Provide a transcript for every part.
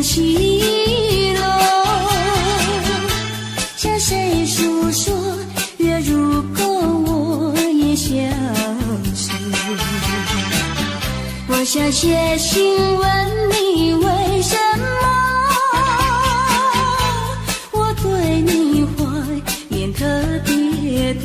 失落。向誰訴說？月如钩，我也消瘦。我想寫信問你為什麼，我對你懷念特別多。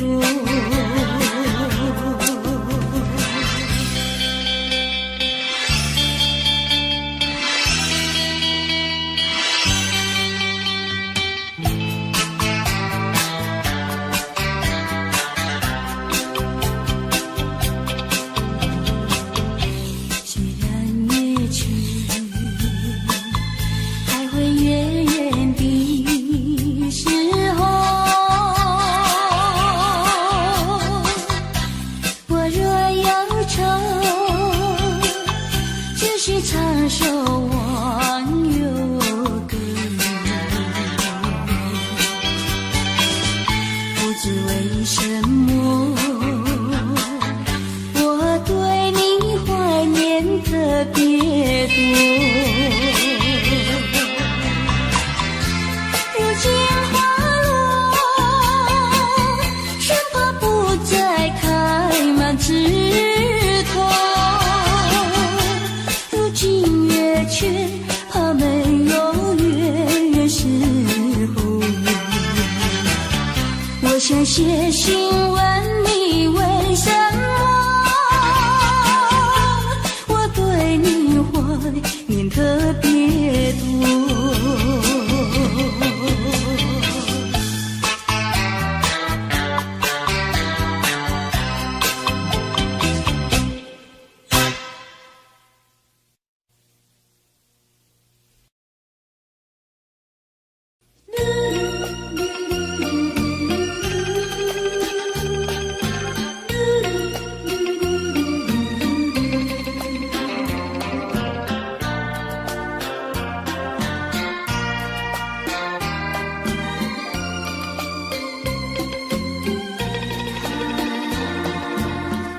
雖然月缺還會遠遠的時候，我若憂愁，只需唱首忘憂歌。不知為什麼，我對你懷念特別多。如今花落，生怕不再開滿枝頭。如今月缺，怕沒有月圓時候。我想寫信問你為什麼，我對你懷念特別多。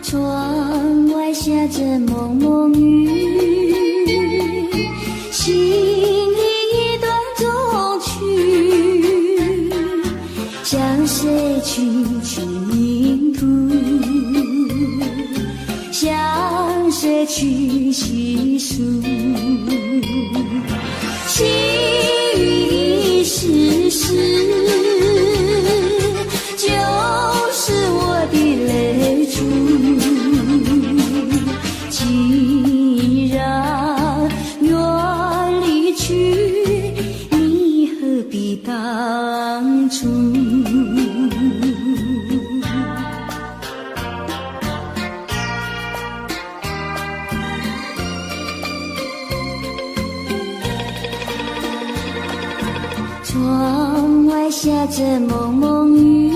窗外下着蒙蒙雨，心裡一段衷曲，向誰去傾吐？向誰去細訴？情雨一絲絲，就是我的淚珠。既然願離去，你何必當初？窗外下着蒙蒙雨，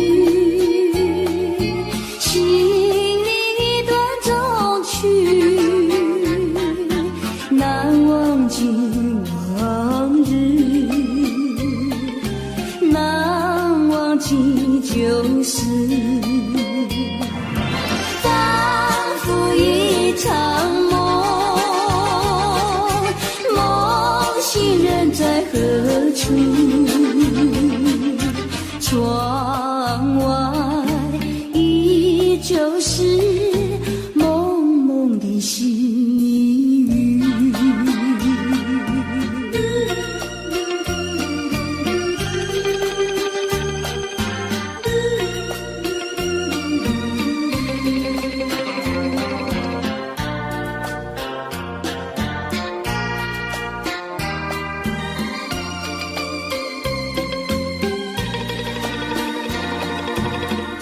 心裡一段衷曲，難忘記往日，難忘記舊事，仿佛一場夢，夢醒人在何處？窗外依舊是蒙蒙的細雨。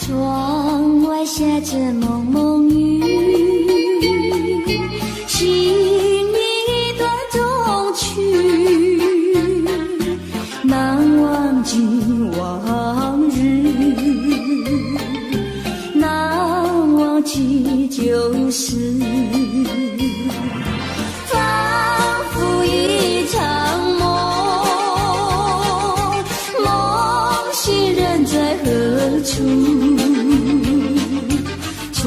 窗外下着蒙蒙雨，心裡一段衷曲，難忘記往日，難忘記舊事，仿佛一場夢，夢醒人在何處？窗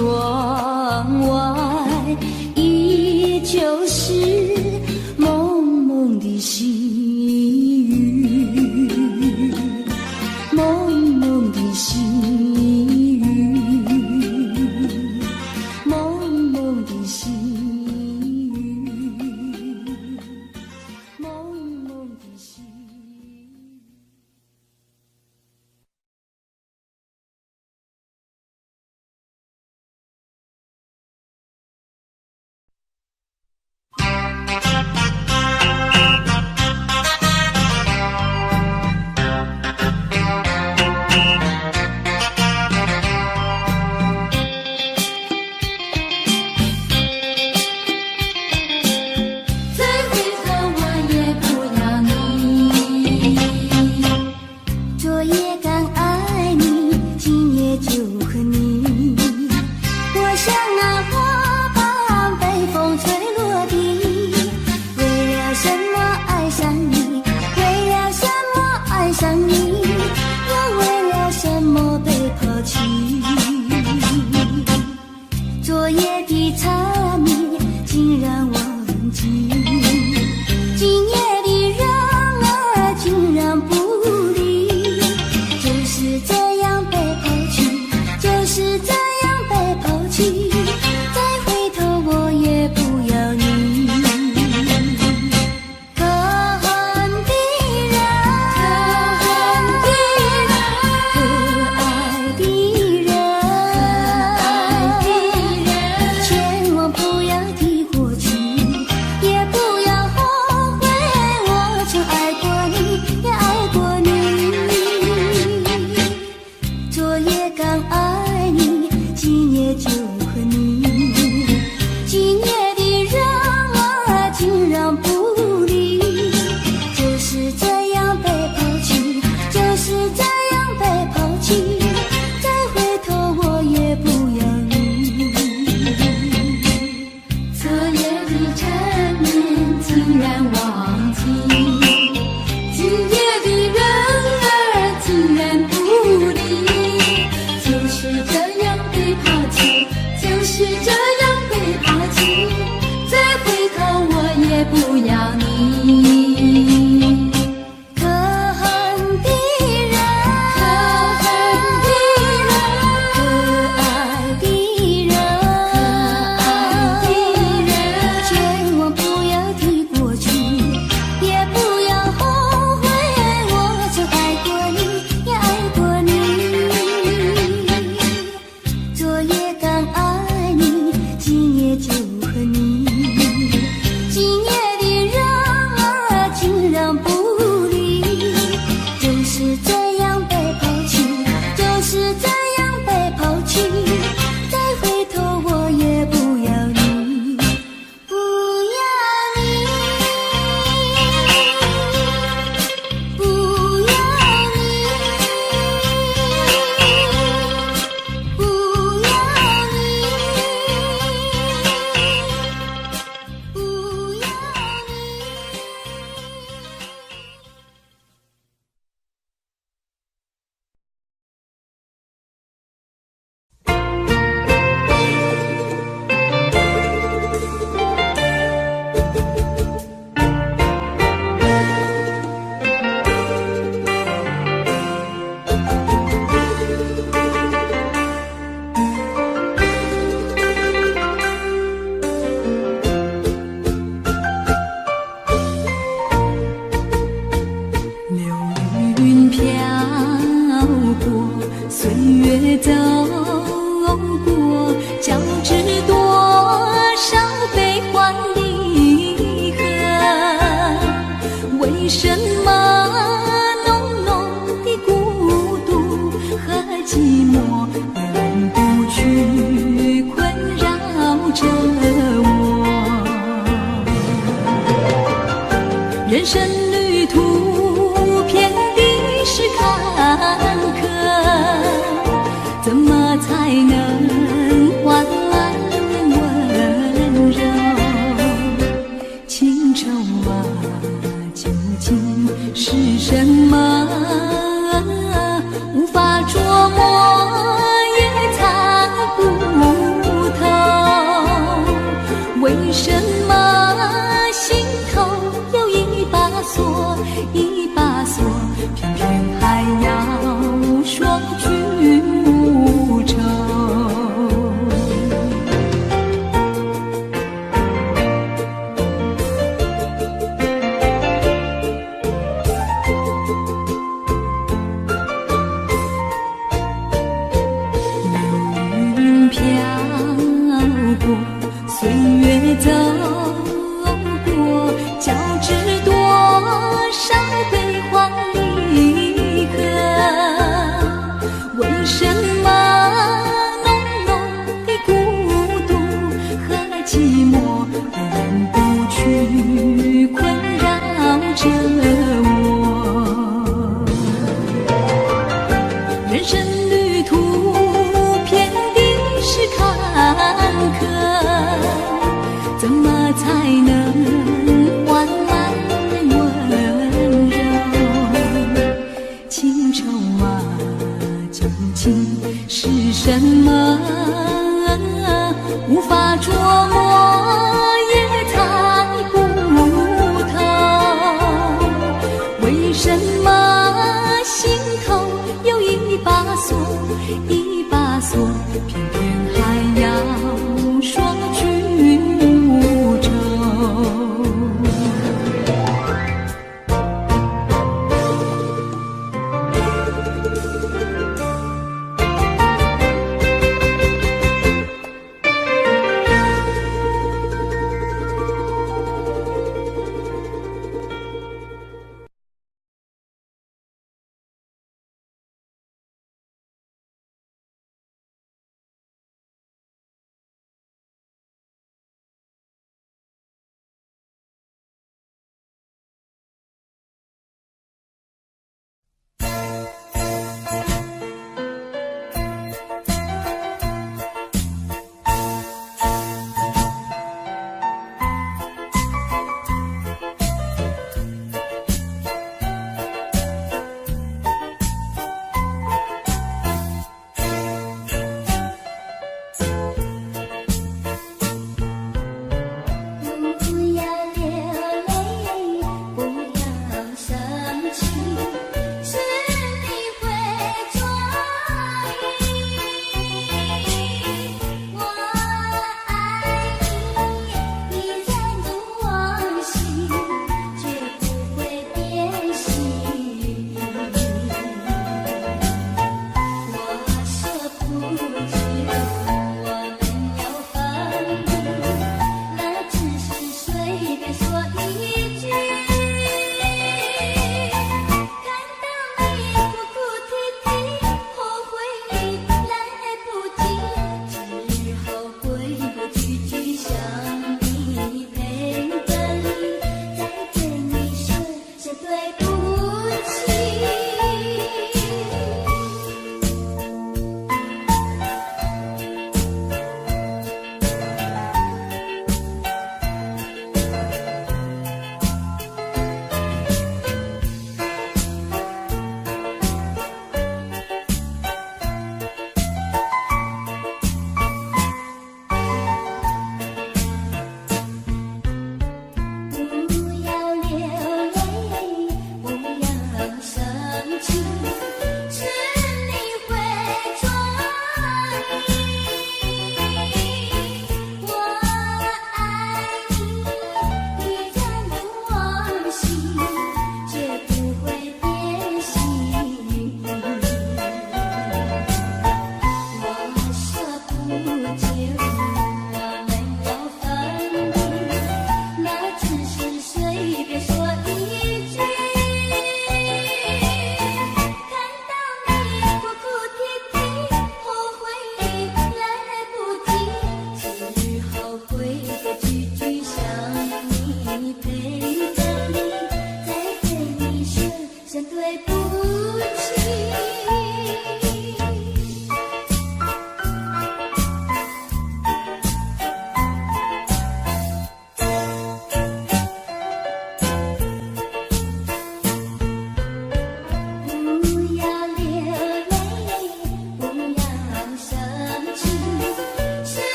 要你。可恨的人，可恨的人，可愛的人，可愛的人，千萬不要提過去，也不要後悔，我曾愛過你，也愛過你。昨夜剛愛你，今夜就恨你。今夜的人兒竟然不理，就是這樣被拋棄，就是這樣被拋棄。再回頭我也不要你，不要你，不要你，不要你，不要你。流雲飄過，歲月走過，交織多少悲歡離合。為什麼濃濃的孤獨和寂寞永不去困擾着我？人生旅途遍地是坎坷，怎麼才能換來溫柔？情愁啊，究竟是什麼？無法捉摸，也猜不透。為什麼心頭有一把鎖，一把鎖，偏偏還要說句無愁。流雲飄過，歲月走。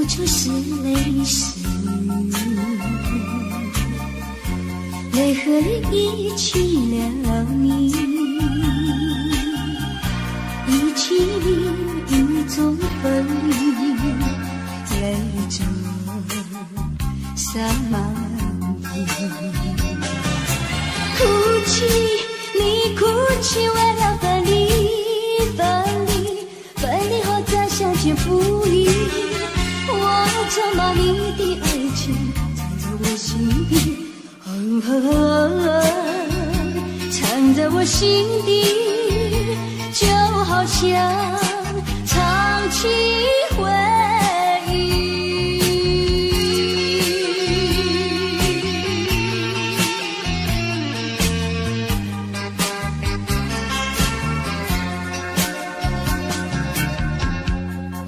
出是淚是雨，淚和雨一起了你，一起離，雨中分離，淚珠灑滿地。哭泣，你哭泣，為了分離，分離，分離後再相見不易。我曾把你的愛情藏在我心底，藏在我心底，就好像藏起回憶。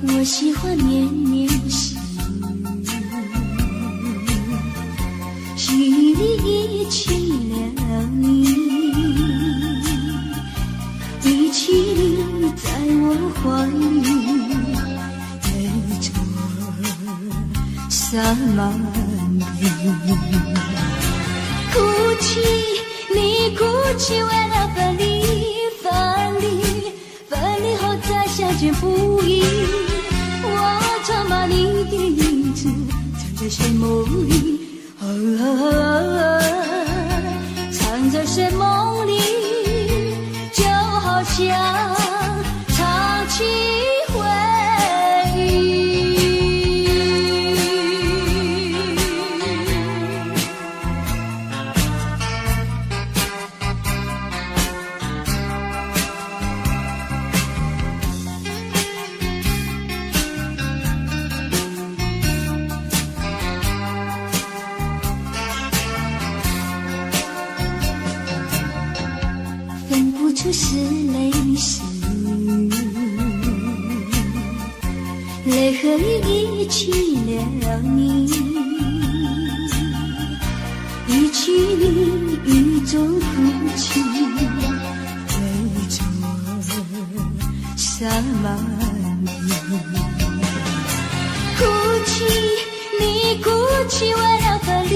我喜歡綿綿細雨，細雨裡憶起了你，憶起你在我懷裡，淚珠灑滿地。哭泣，你哭泣，為了分離，分離，分離後再相見不易。我常把你的影子藏在睡夢裡，藏在睡夢裡，就好像藏起回憶。分不出是淚是雨，淚和雨憶起了你，憶起你雨中哭泣，淚珠灑滿地。哭泣，你哭泣，為了分離，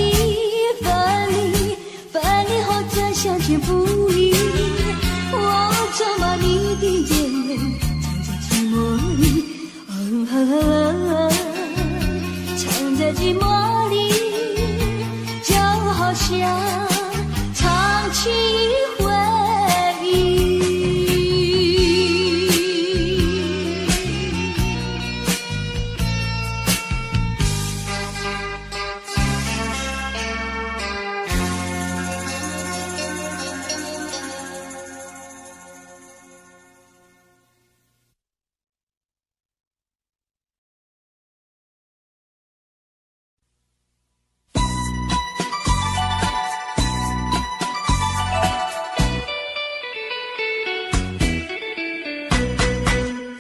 分離，分離後再相見不易。我曾把你的眼淚藏在寂寞裡，藏在寂寞裡，就好像藏起回憶。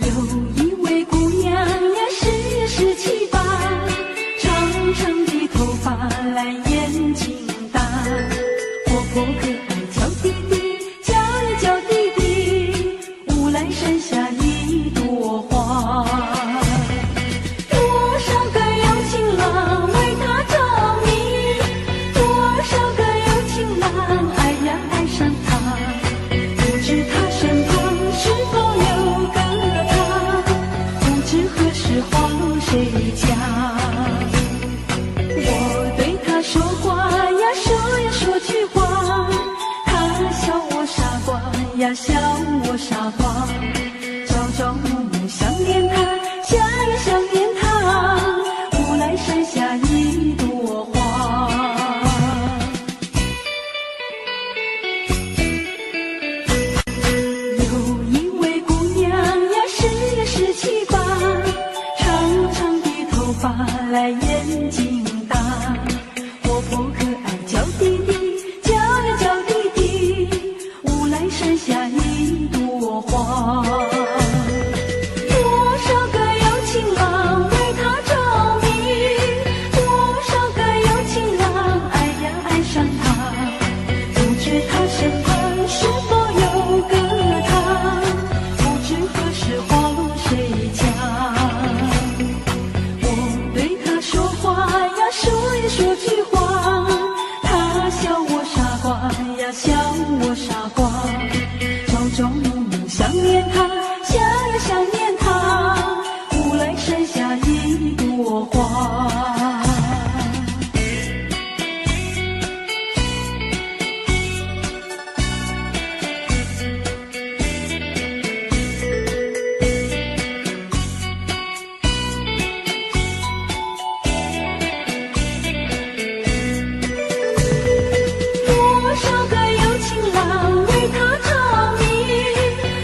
有一位姑娘呀，是17、8，長長的頭髮，藍眼睛大，活潑可愛嬌滴滴，嬌呀嬌滴滴，烏來山下一朵花。多少個有情郎為她着迷，多少個有情郎愛呀愛上她，不知她身旁是否有個他，不知何時花落誰家。我對他說話呀，說呀說句話，他笑我傻瓜呀，笑我傻瓜，朝朝暮暮想念他，想呀想念他，烏來山下一朵花。有一位姑娘呀，是17、8，長長的頭髮，藍眼睛大，活潑可愛嬌滴滴，嬌呀嬌滴滴，烏來山下一朵花。多少個有情郎為她着迷，多少個有情郎愛呀愛上她，不知她身旁是否有個他，不知何時花落誰家。我對說句話，他笑我傻瓜呀，笑我傻瓜。朝朝暮暮想念他，想呀想念他，烏來山下一朵花。多少個有情郎為他着迷，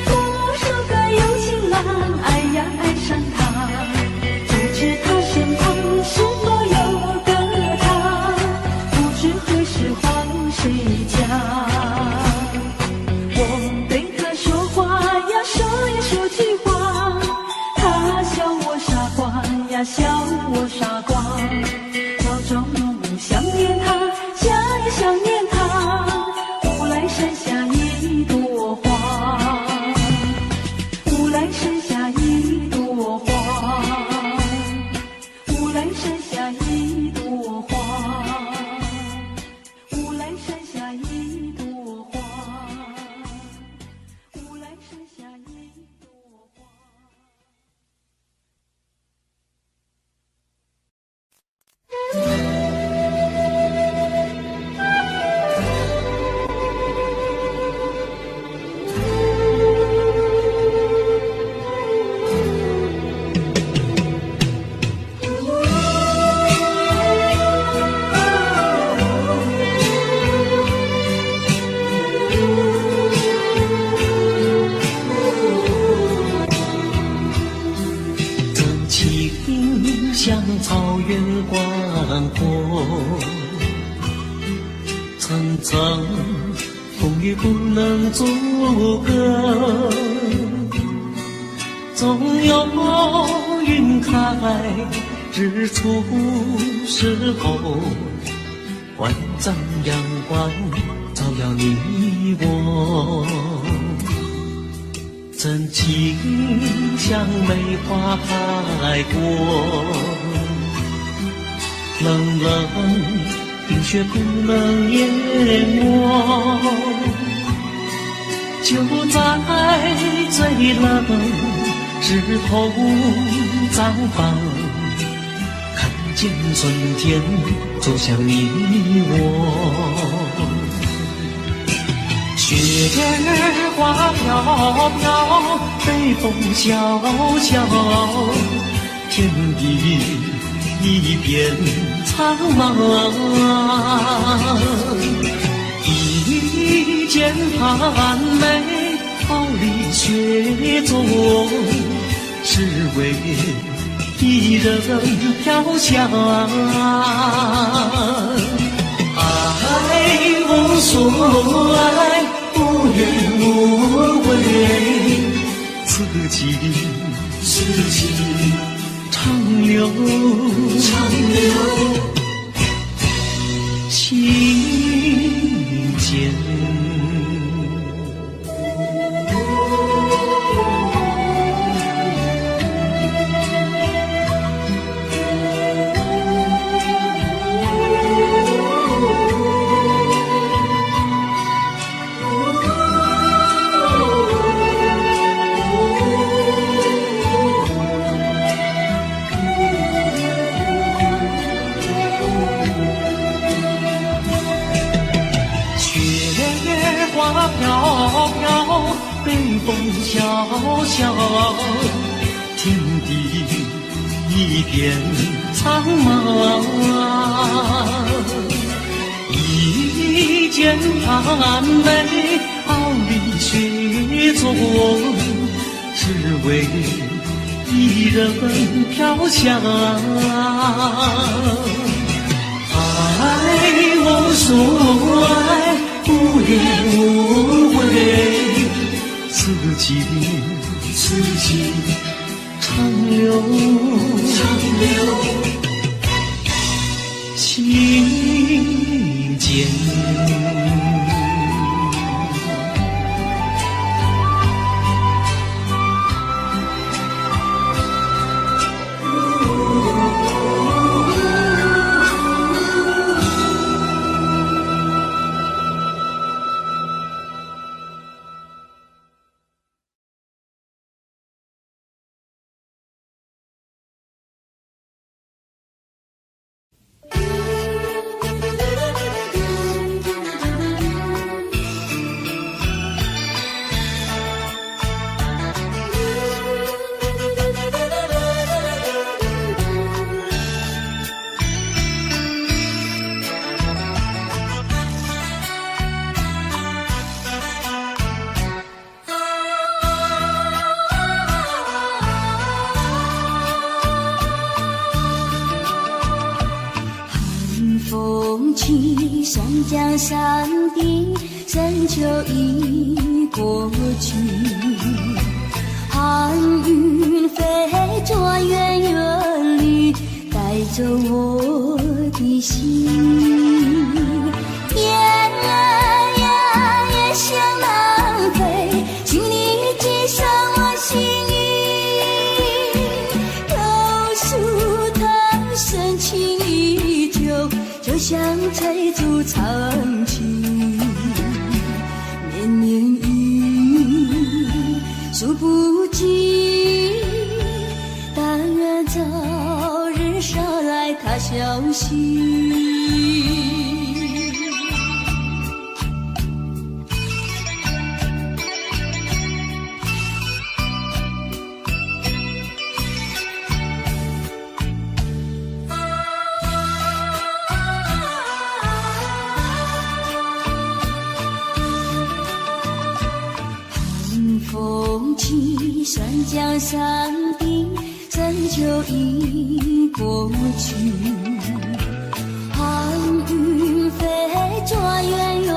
多少個有情郎愛呀愛上他，不知他身旁是否有個他，不知何時還誰家。我對他說話呀，說呀說句話，他笑我傻瓜呀，笑我傻瓜。朝朝暮暮想念他，想呀想念他，烏來山下一朵花，烏來山下一朵花，烏來山下一朵花，烏來山下一朵花，烏來山下一朵花。真情像草原廣闊，層層風雨不能阻隔，總有雲開日出時候，萬丈陽光照耀你我。真情像梅花開過，冷冷冰雪不能淹沒。就在最冷枝頭綻放，看見春天走向你我。雪花飄飄，北風蕭蕭，天地一片蒼茫。一剪盤梅，桃李雪中，只為一人飄香。愛無所愛，無怨無悔，此情此情長留長留心間。飄飄，北風蕭蕭，天地一片蒼茫。一剪盤梅，傲立雪中，只為一人飄香。愛無所愛，無怨無悔，此情此情長留長留心間。起，雙江山頂，深秋已過去。寒雲飛轉遠遠裡，帶走我的心。雁兒呀，雁向南飛，請你記上我心意，告訴他深情依舊，就像翠竹長青。綿綿雨，訴不盡，但願早日捎來他消息。寒風起，雙江山頂，深秋已過去。寒雲飛轉遠遠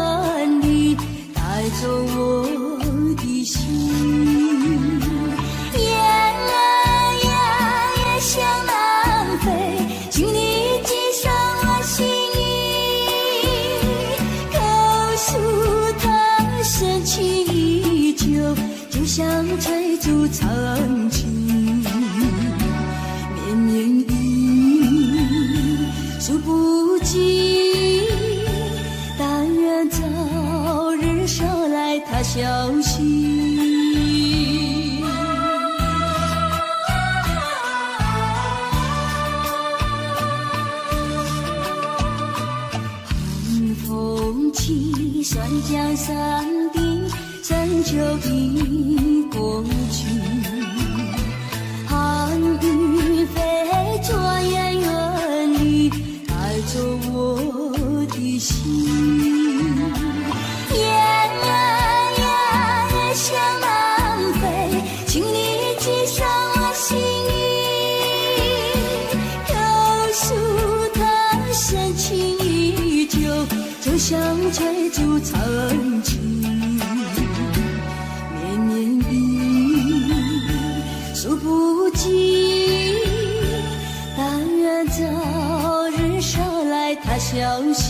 裡，帶走我的心。雁兒呀，雁向南飛，請你記上我心意，告訴他深情依舊，就像翠竹長青。綿綿雨，訴不盡，但願早日捎來他消息。寒風起，雙江山頂，深秋已過去。寒雲飛轉遠遠裡，帶走我的心。雁兒呀，雁向南飛，請你記上我心意，告訴他深情依舊，就像翠竹長青。綿綿雨，訴不盡，但願早日捎來他消息。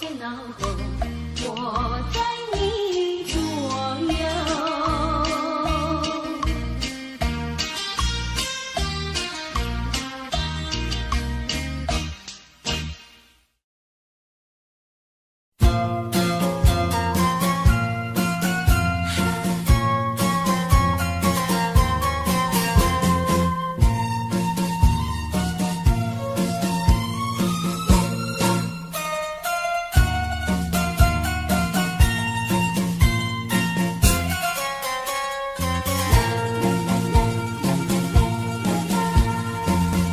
前脑后，我在你左右。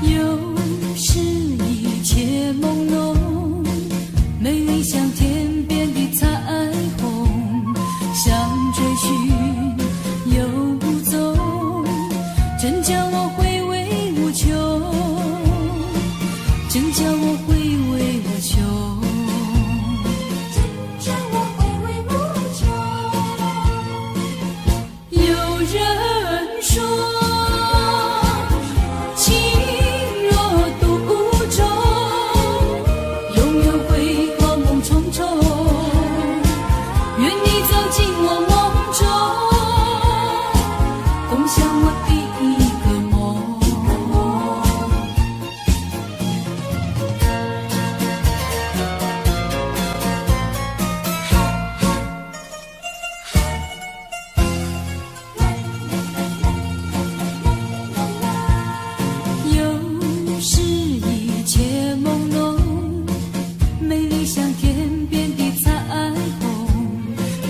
有时一切朦胧，美丽像天边的彩虹，想追寻又无踪，真叫我回味无穷，真叫我回味无穷。真叫我回味无穷。有人说，情若独钟，永远会噩梦重重。愿你走进我梦中，共享我第一个梦。有时一切朦胧，美丽像天边的彩虹，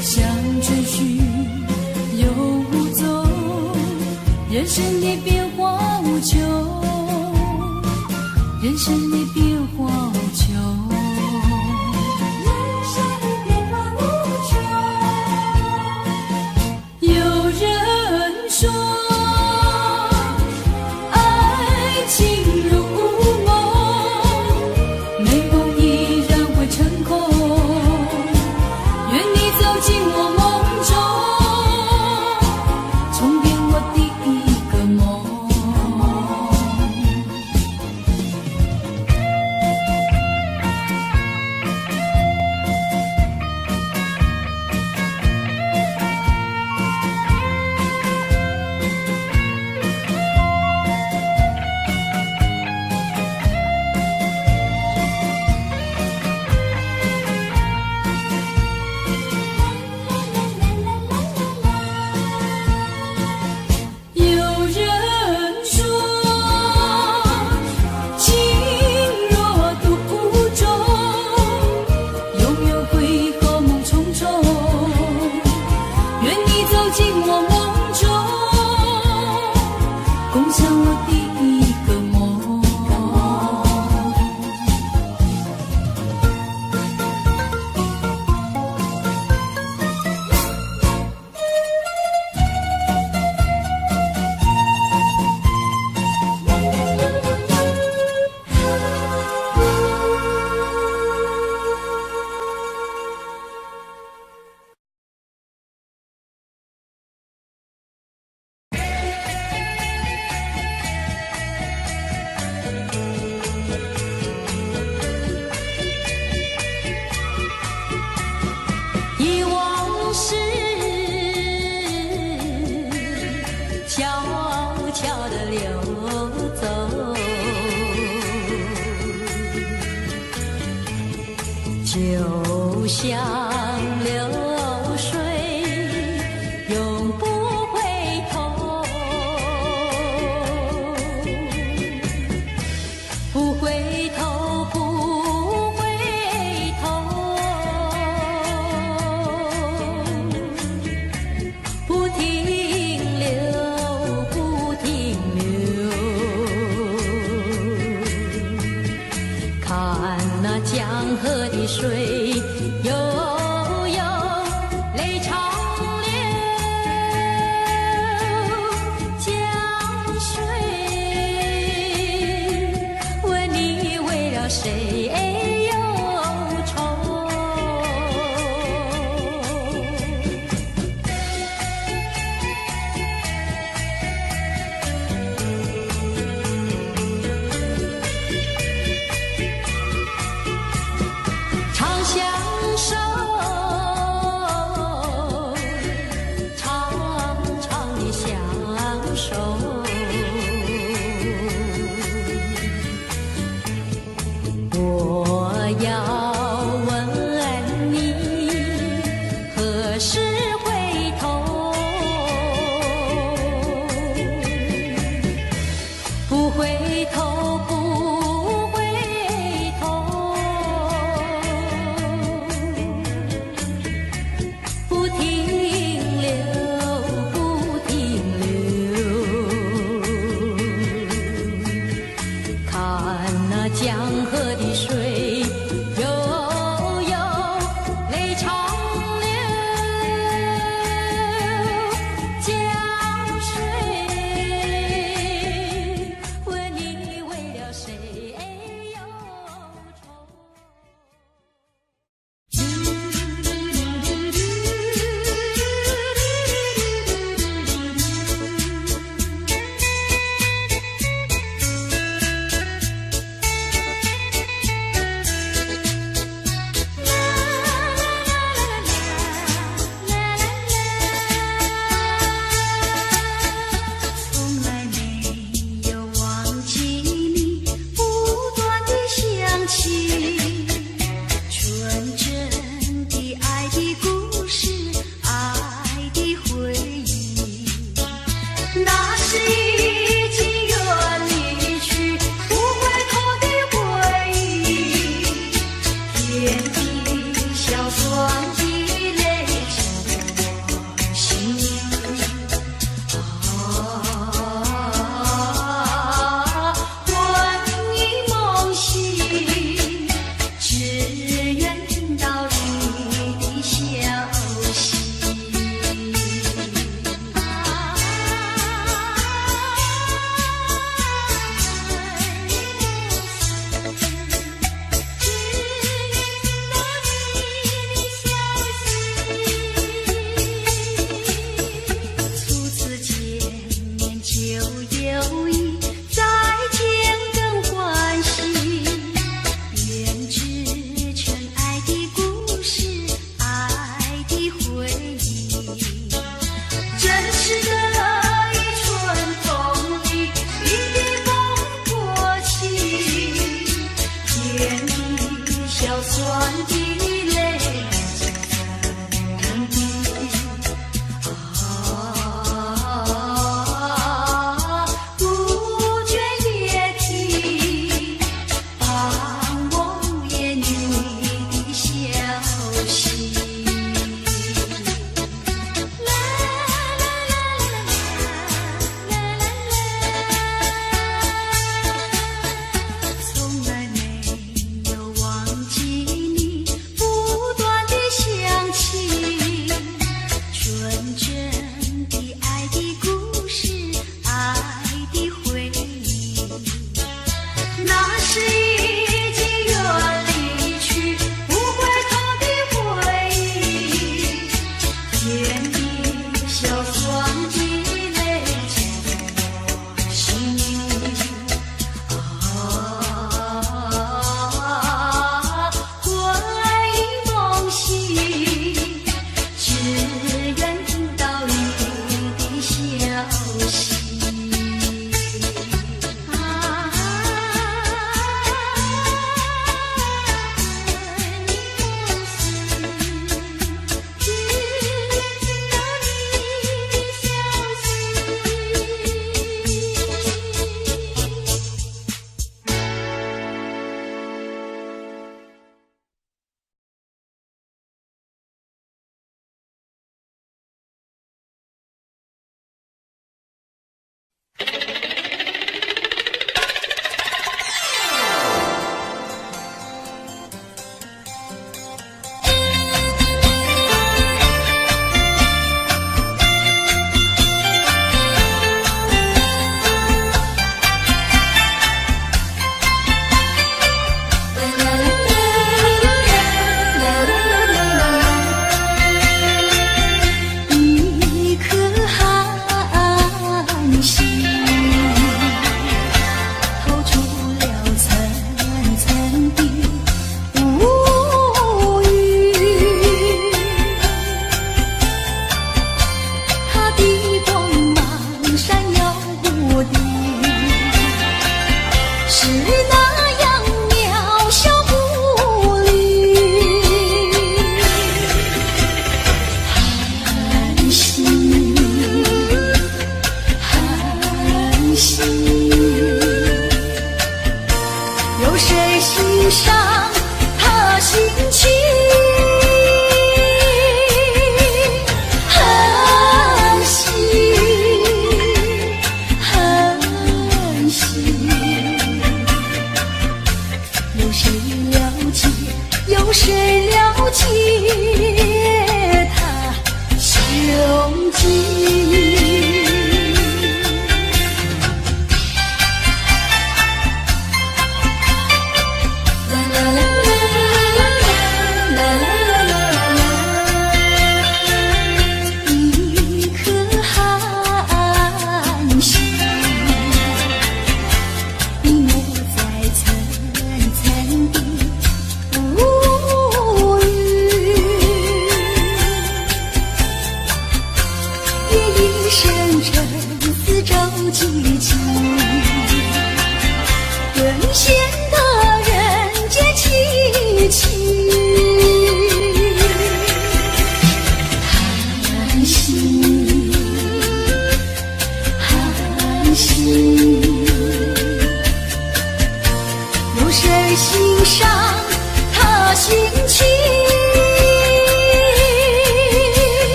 想追寻又无踪，人生的变化无穷，人生的变化无穷。人生的变化无穷。有人说，爱情如梦，美梦依然会成空。愿你走进我梦中，重编我第一个梦。有人说，情若独钟，永远会噩梦重重。愿你走进我梦中，共享我第一个梦。忆往事悄悄地流走，就像流水，永不回头。不回头，不回头，不停留，不停留。看那江河的水悠悠泪长流，江水问你为了谁忧愁？长相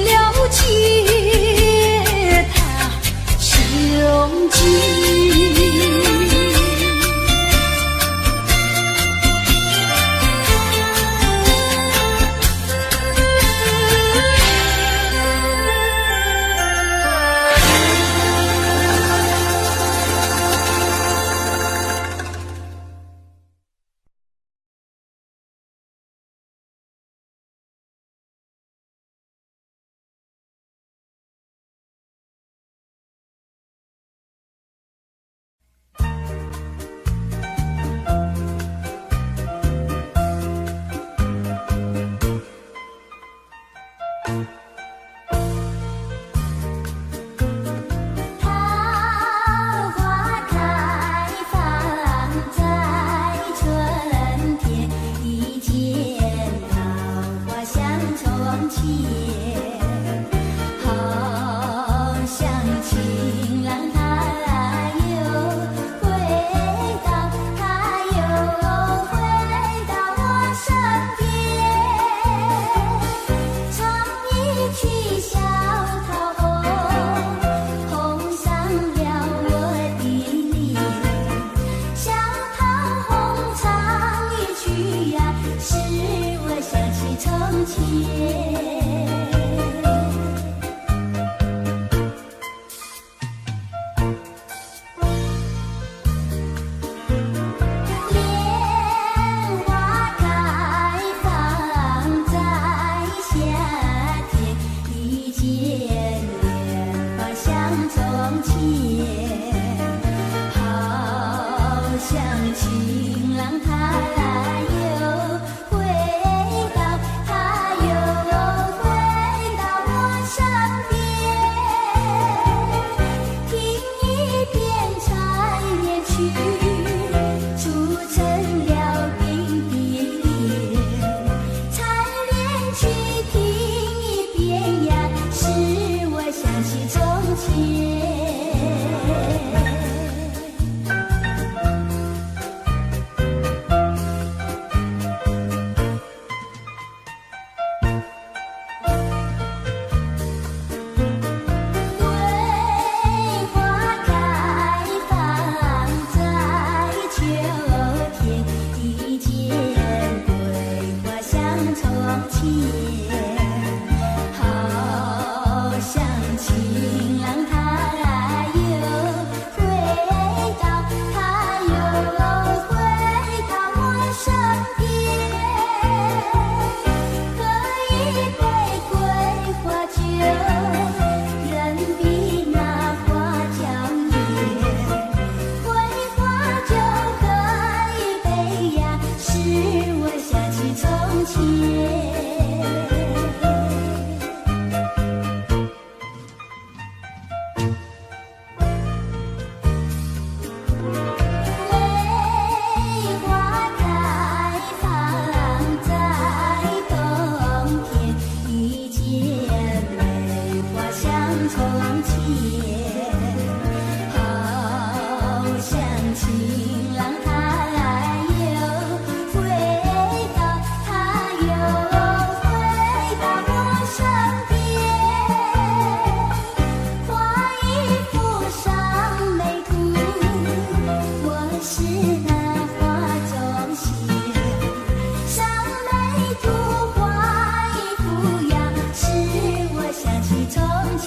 了吉他相知。桃花開放在春天，一見桃花想從前，好像情郎他又回到，他又回到我身邊，唱一曲小桃紅，紅上了我的臉。小桃紅唱一曲呀，使我想起從前。蓮花開放在夏天，一見蓮花想從前，好像情郎他又回到，他又回到我身邊。聽一遍纏綿曲，促成了並蒂蓮。纏綿曲聽一遍呀，使我想起從前。桂花開放在秋天，一見桂花想從前，好像情郎他又回到，他又回到我身邊。喝一杯桂花酒，人比那花嬌豔。桂花酒喝一杯呀，使我想起從前。梅花開放在冬天，一見梅花想從前，好像情郎他又回到，他又回到我身邊。畫一幅賞梅圖，我是那畫中仙。賞梅圖畫一幅呀，使我想起從前。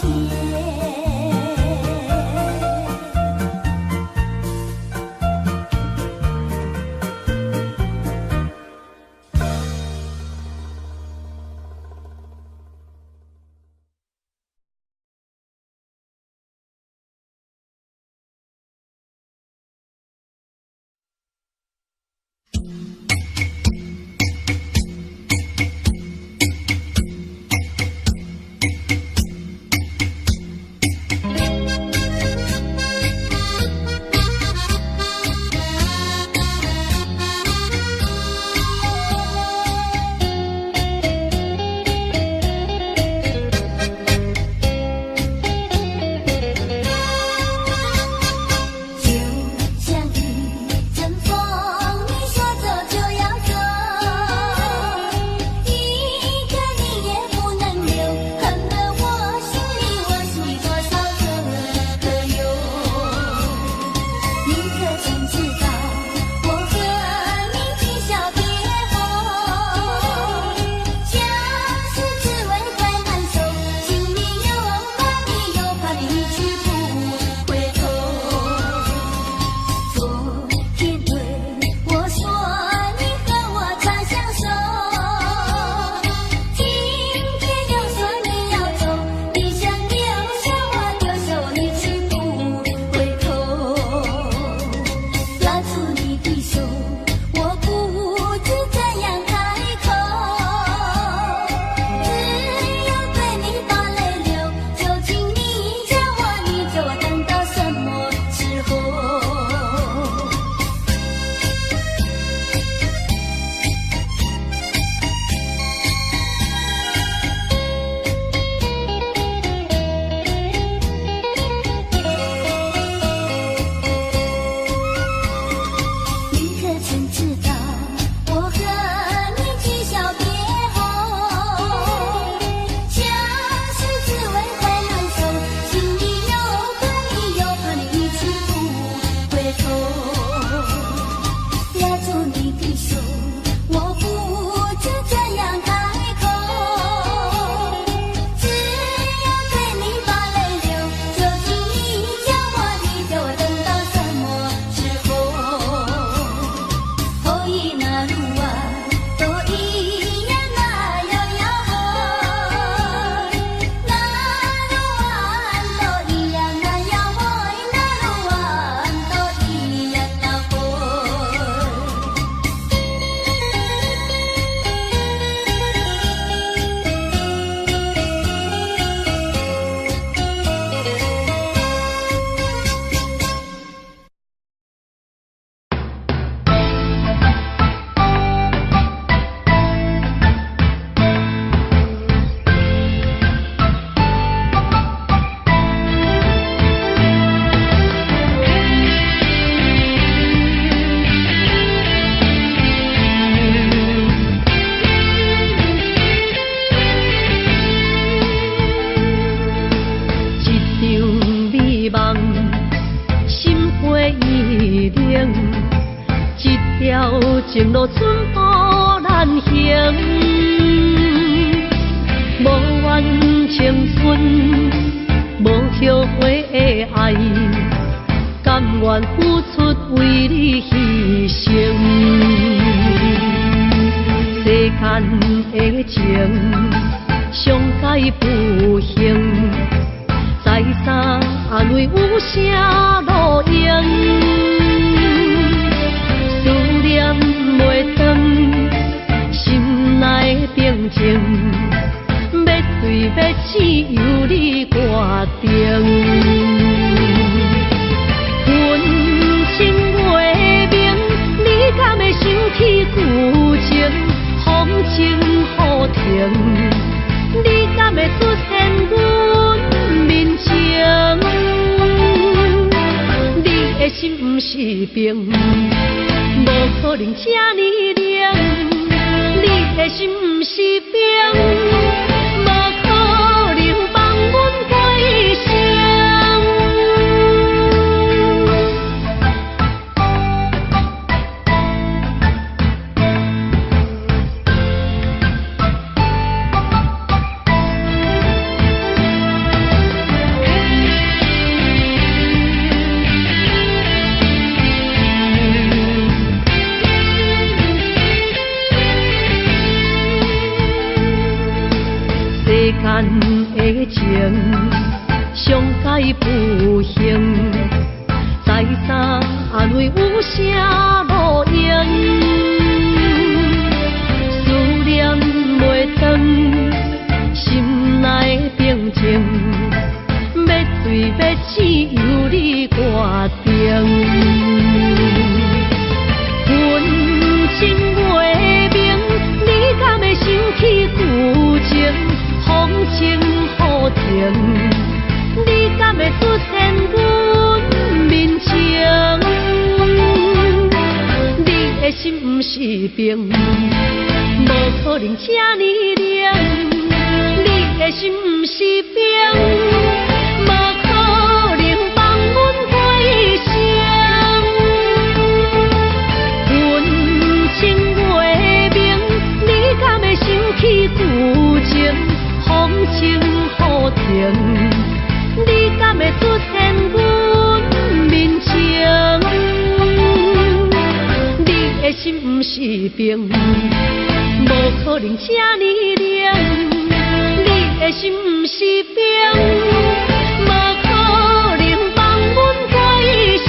情路寸步難行。無怨青春，無後悔的愛，甘願付出為你犧牲。世間的情，上界不幸，在三內有啥路用？思念袂斷，心內平靜，欲醉欲死由你決定。雲清月明，你敢會想起舊情？風靜雨停，你敢會出現阮面前？你的心毋是冰，無可能這呢冷。你的心毋是冰，無可能放阮過一生。世間的情，上界不幸，在三內有啥路用？思念袂斷，心內平靜，欲醉欲死由你決定。雲清月明，你敢會想起舊情？風靜雨停，你敢會出現阮面前？你的心毋是冰，無可能這呢冷。你的心毋是冰，無可能放阮過一生。雲清月明，你敢會想起舊情？風靜雨停，你敢會出現阮面前？你的心毋是冰，無可能這呢冷。你的心毋是冰，無可能放阮過一生。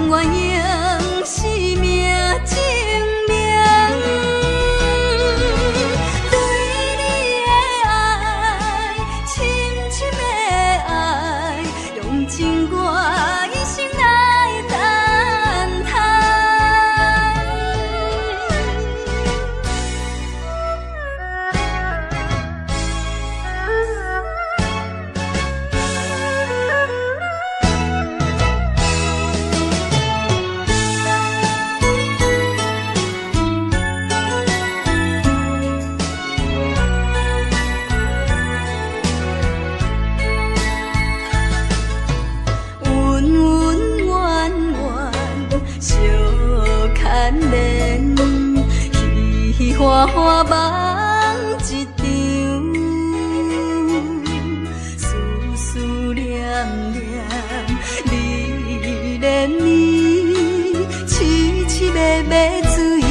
阮花梦一場，思思念念你連綿，痴痴迷迷水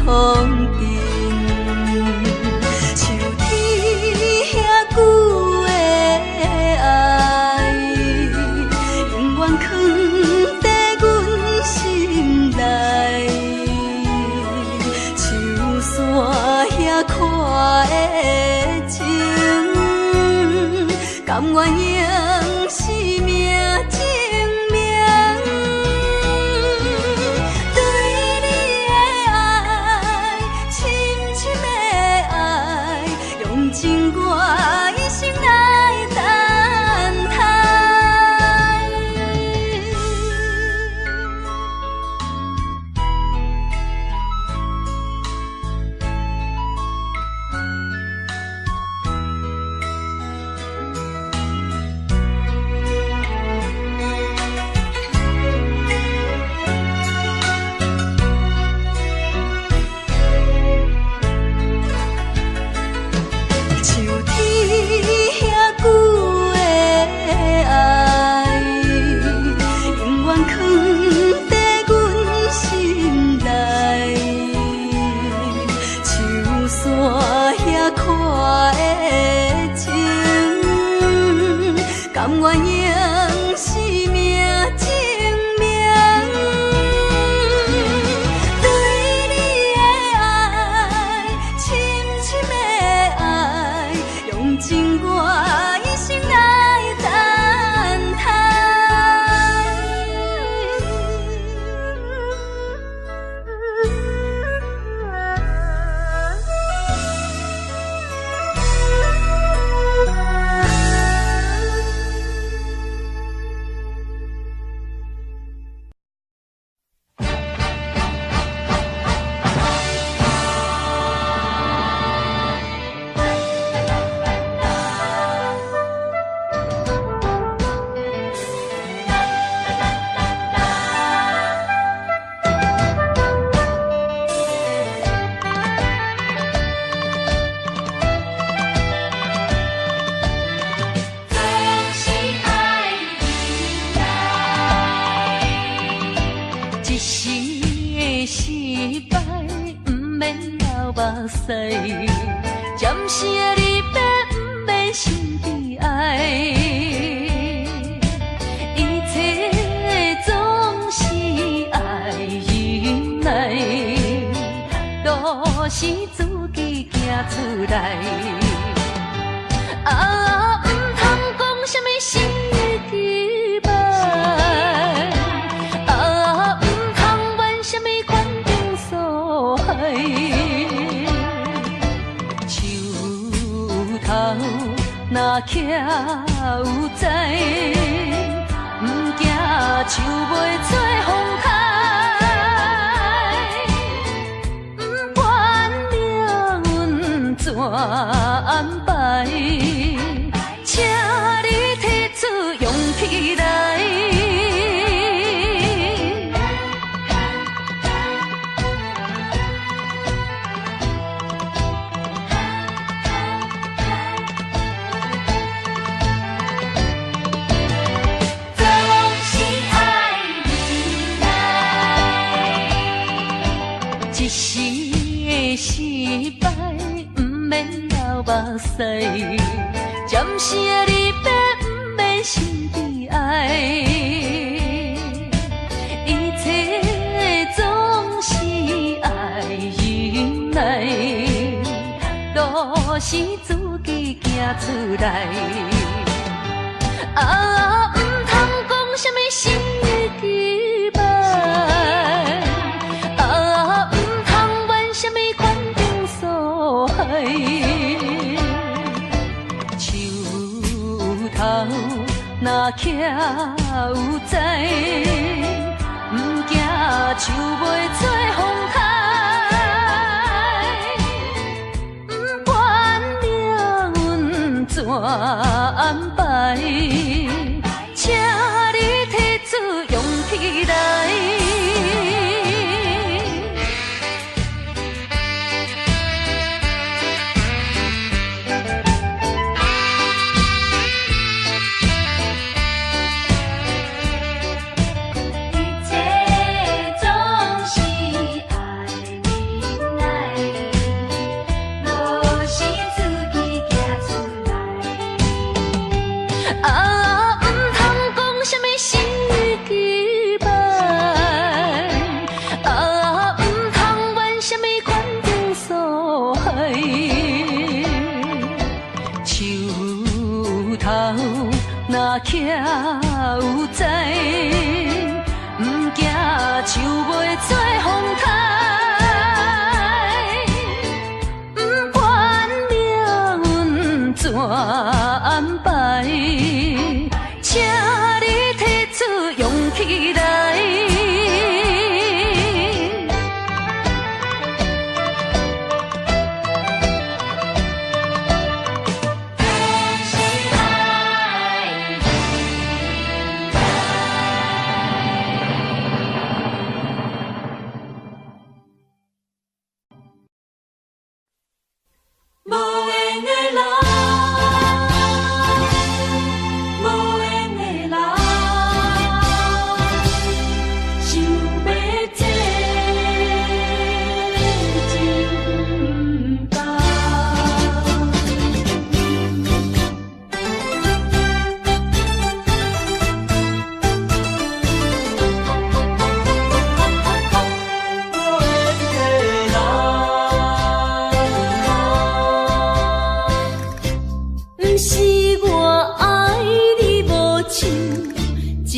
風塵。樹天遐久的愛，永遠囥佇阮心內。樹山遐闊的情，甘願用生命證明。對你的愛，深深的愛，用盡我一生來等待。樹天遐久的愛，永遠囥佇阮心內。樹山遐闊的情，甘願用生命證明。對你的愛，深深的愛，用盡我一生來等待。總是愛你來，一時的失敗，毋免流目屎，暫時的離別，毋免心悲哀。一切總是愛忍耐，路是自己行出來。啊，毋通講啥物生離別，啊，毋通怨啥物環境所害。樹頭若徛有知，毋驚樹袂吹風颱。不管命運怎安排，請你提出勇氣來。總是愛你來，一時的失敗，毋免流目屎，暫時的離別，毋免心悲哀。一切總是愛忍耐，路是自己行出來。啊，毋通講啥物生離別，啊，毋通怨啥物環境所害。樹頭若徛有知，毋驚樹袂吹風颱。不管命運怎安排，請你提出勇氣來。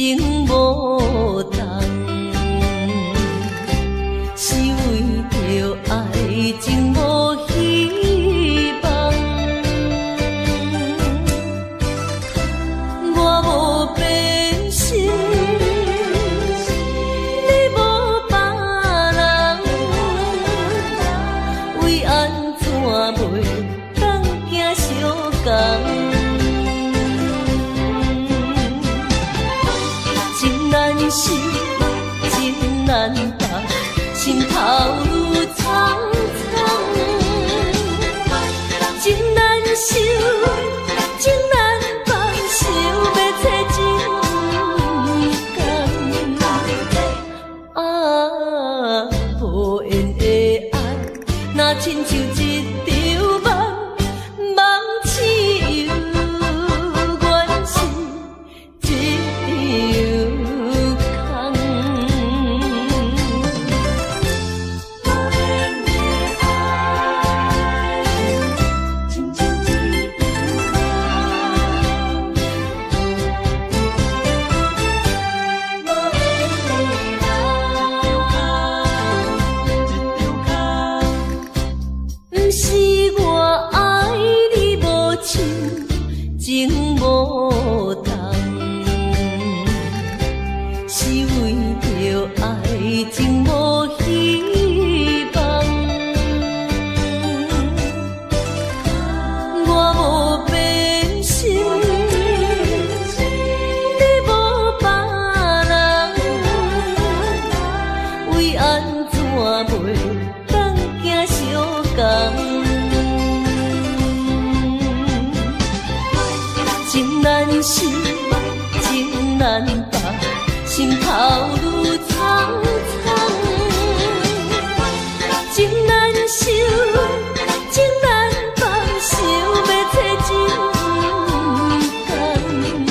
情無同，是為著愛情無希望。我無變心，你無別人，為按怎袂當行相仝？情難收，情難放，心頭愈悖悖。情難收，情難放，想欲找真工。啊，無緣的愛，若親像一場夢，夢醒猶原是一場空。毋是我愛你無深，情無重，是為著愛情無希望。我無變心，你無別人，為按怎袂當行相仝？情難收，情難放，心頭愈悖悖。情難收，情難放，想欲找真工。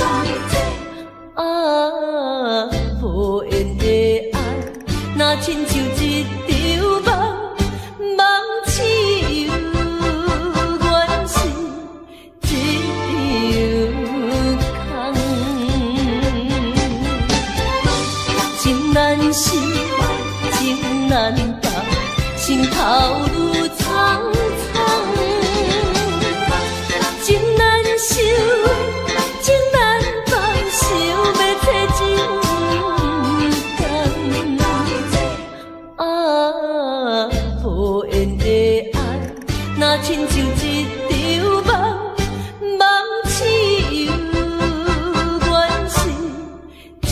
啊，無緣的愛，若親像一場夢，夢醒猶原是一場空。情難收，情難放，心頭愈悖悖。情難收，情難放，想欲找真工。啊，無緣的愛，若親像一場夢，夢醒猶原是一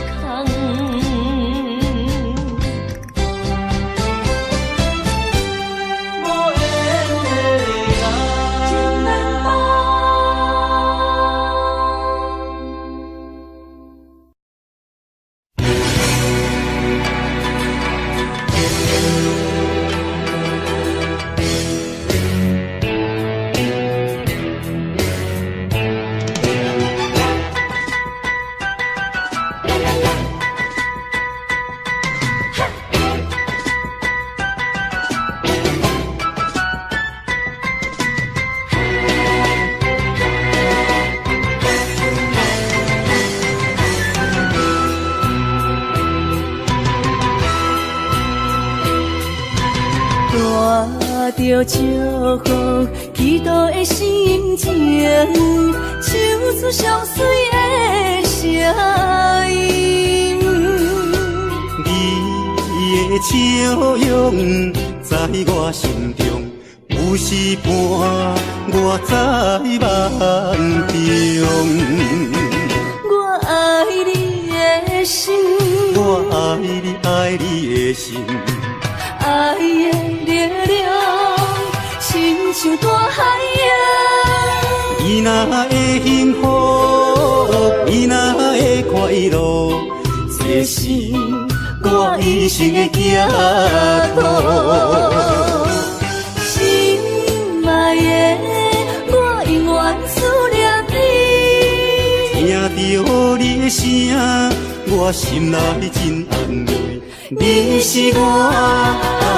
場空。無緣的愛，情難放。帶著祝福，祈禱的心情，唱出上媠的聲音。你的笑容在我心中，有時伴我在夢中。我愛你的心，我愛你愛你的心，愛的力量，親像大海洋。你若會幸福，你若會快樂，這是我一生的寄託。心愛的，我永遠思念你。聽著你的聲，我心內真安慰。你是我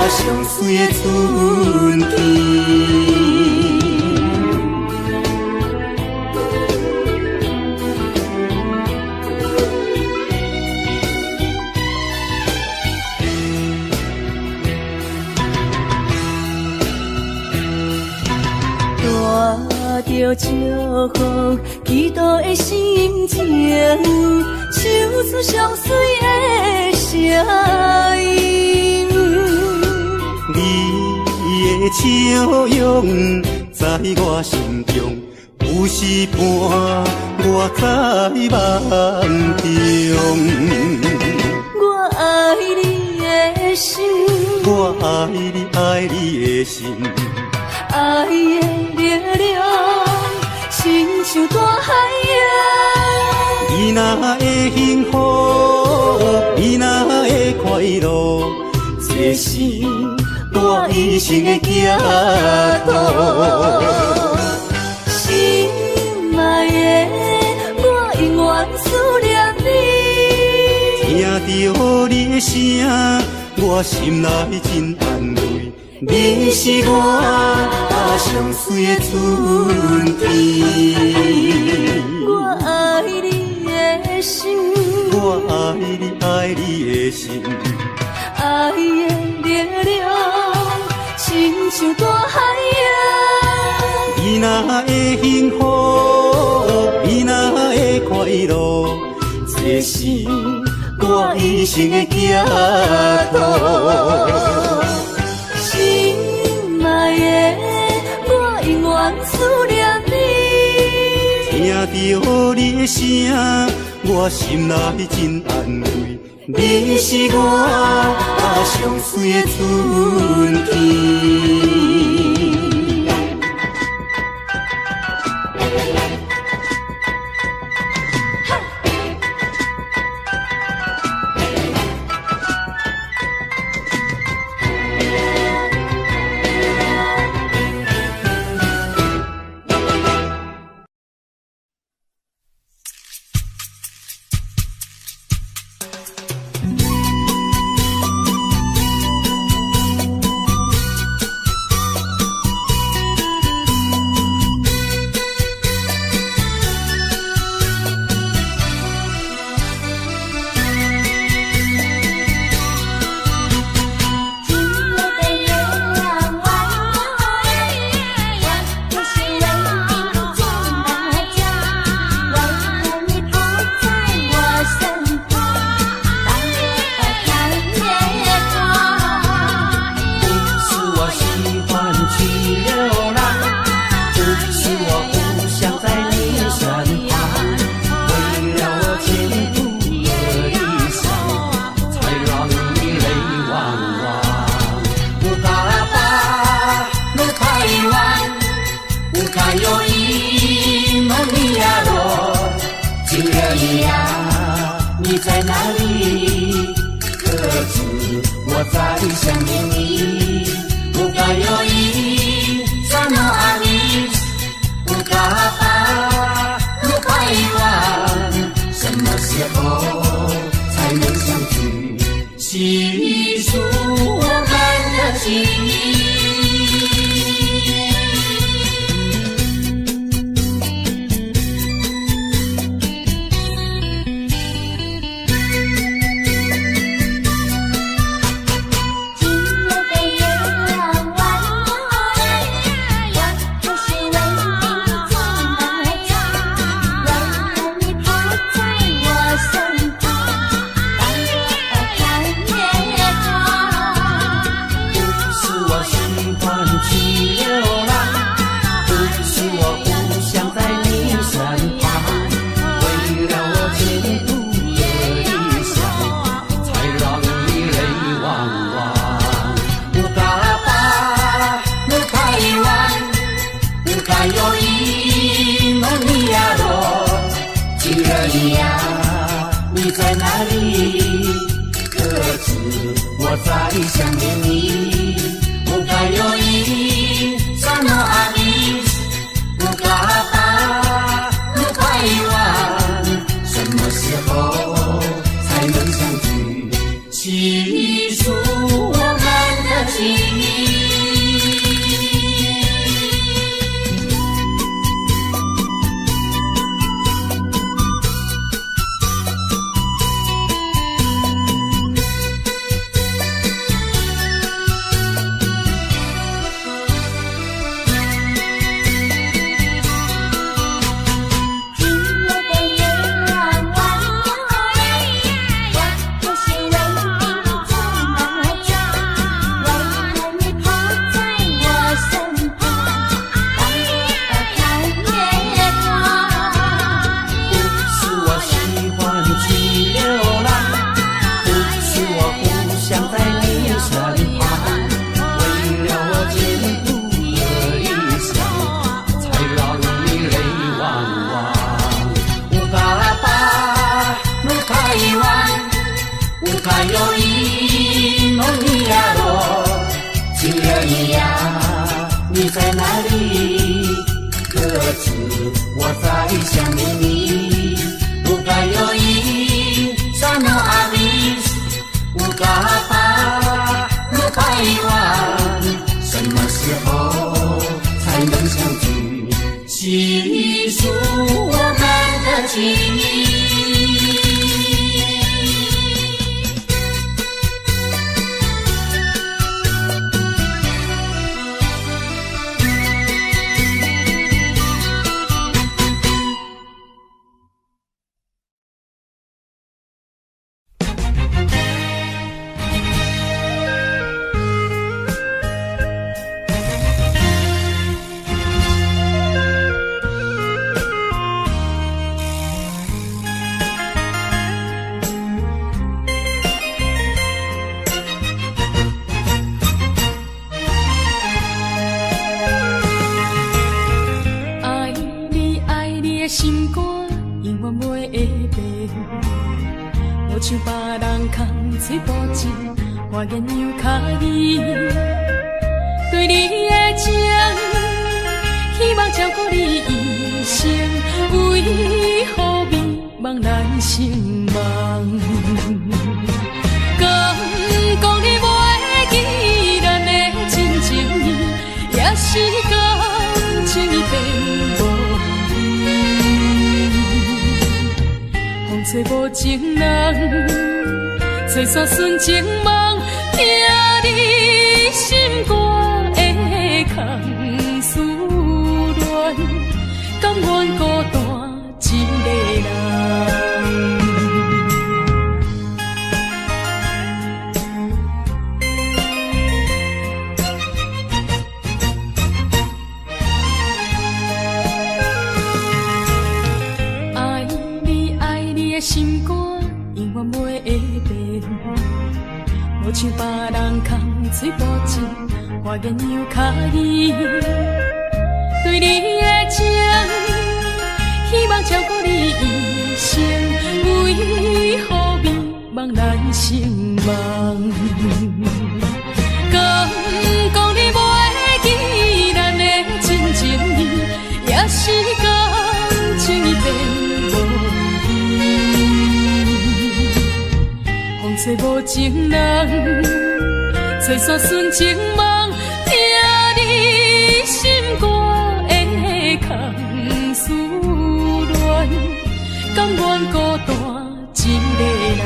上媠的春天。著祝福，祈禱的心情，唱出上媠的聲音。你的笑容在我心中，有時伴我在夢中。我愛你的心，我愛你愛你的心，愛的力量，親像大海洋。你若會幸福，你若會快樂，這是我一生的寄託。心愛的，我永遠思念你。聽著你的聲，我心內真安慰。你是我上媠的春天。我愛你的心，我愛你愛你的心，愛的力量，親像大海洋。你若會幸福，你若會快樂，這是我一生的寄託。心愛的，我永遠思念你。聽著你的聲，我心內真安慰。你是我上媠的春天。今想念你，有甲有伊，沙诺阿米，有甲巴鲁百万，什麼時候才能相聚？細數我們的情誼。我愿有脚印，对你的情，希望照顾你一生，为何美梦难成梦？敢讲你袂记咱的真情意，也是感情已变无依。风吹无情人，吹散纯情梦。疼你心肝的空思恋，甘愿孤单一个人。爱你爱你的心肝，永远袂会变。无像别人空嘴保证，我愿有脚印。对你的情，希望照顾你一生，为何美梦难成梦？敢讲你袂记咱的真情意，也是感情已变无依。风吹无情人，吹散纯情梦，疼你心肝的空思恋，甘愿孤单一个人。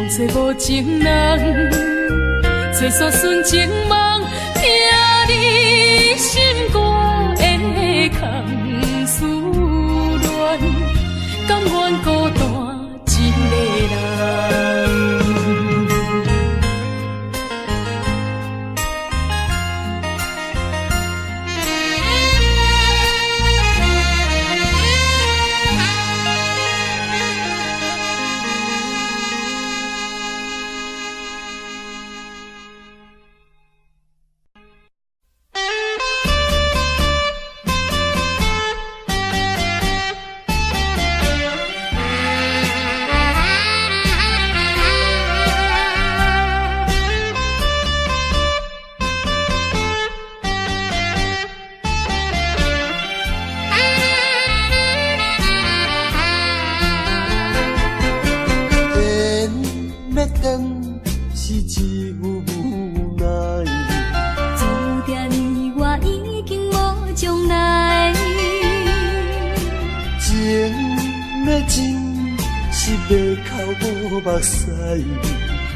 吹无情人，吹散纯情梦，疼你心肝的空思恋，甘愿孤单一个人。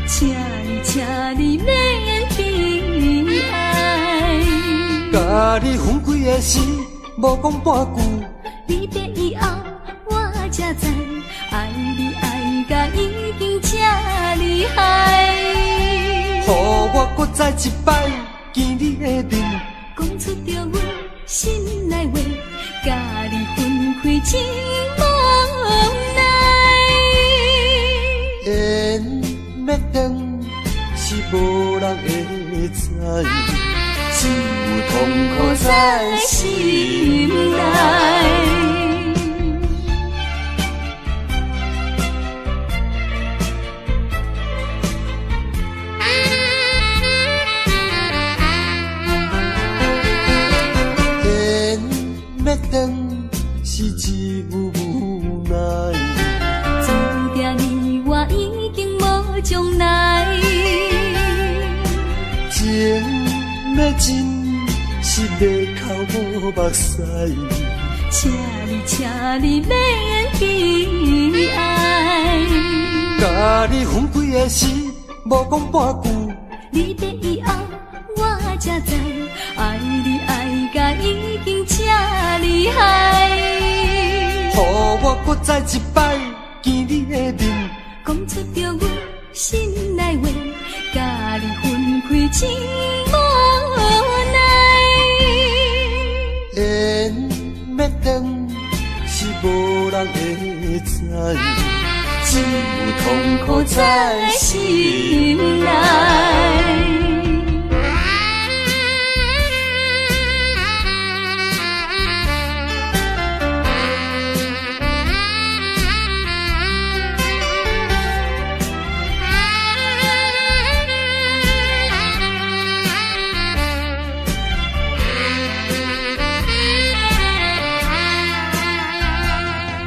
请你，请你免悲哀。佮你分开的时，无讲半句。离别以后，我才知，爱你爱甲已经这厉害。予我搁再再一擺見你的面，講出著阮心內話，共你分開真無奈。緣欲斷是無人會知，只有痛苦在心內。緣欲斷是一有無奈，注定你我已經無將來。情欲真是袂哭無目屎。請你，請你免悲哀。共你分開的時，無講半句。離別以後，我才知，愛你愛甲已經這厲害。予我閣再一擺見你的面，講出著阮心內話，共你分開真無奈。緣欲斷是無人會知，只有痛苦在心內。